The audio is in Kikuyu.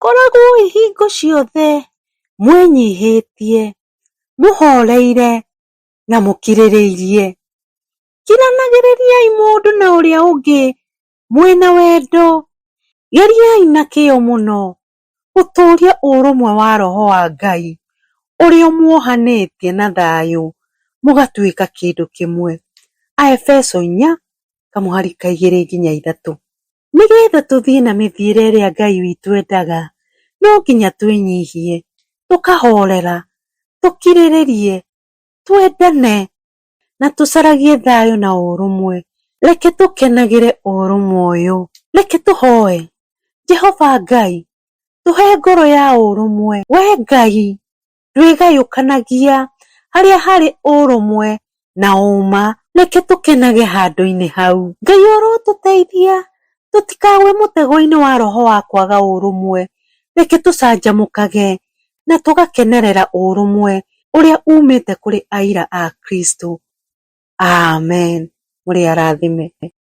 Koragwo hingo ciothe mwĩnyihĩtie, mũhoreire na mũkirĩrĩirie. Kiranagĩrĩriai mũndũ na ũrĩa ũngĩ mwĩna wendo. Geriai na kĩyo mũno gũtũũria ũrũmwe wa Roho wa Ngai ũrĩa ũmuohanĩtie na thayũ mũgatuĩka kĩndũ kĩmwe. Aefeso 4 kamũhari ka 2 nginya 3. Nĩgetha tũthiĩ na mĩthiĩre ĩrĩa Ngai witũ endaga, no nginya twĩnyihie, tũkahorera, tũkirĩrĩrie, twendane na tũcaragie thayũ na ũrũmwe. Reke tũkenagĩre ũrũmwe ũyũ. Reke tũhoe. Jehova Ngai, tũhe ngoro ya ũrũmwe. We Ngai ndwĩgayũkanagia harĩa harĩ ũrũmwe na ũma. Reke tũkenage handũ-inĩ hau. Ngai orotũteithia tũtikagwe mũtego-inĩ wa roho wa kwaga ũrũmwe. Reke tũcanjamũkage na tũgakenerera ũrũmwe ũrĩa umĩte kũrĩ aira a Kristo. Amen. Mũrĩ arathime.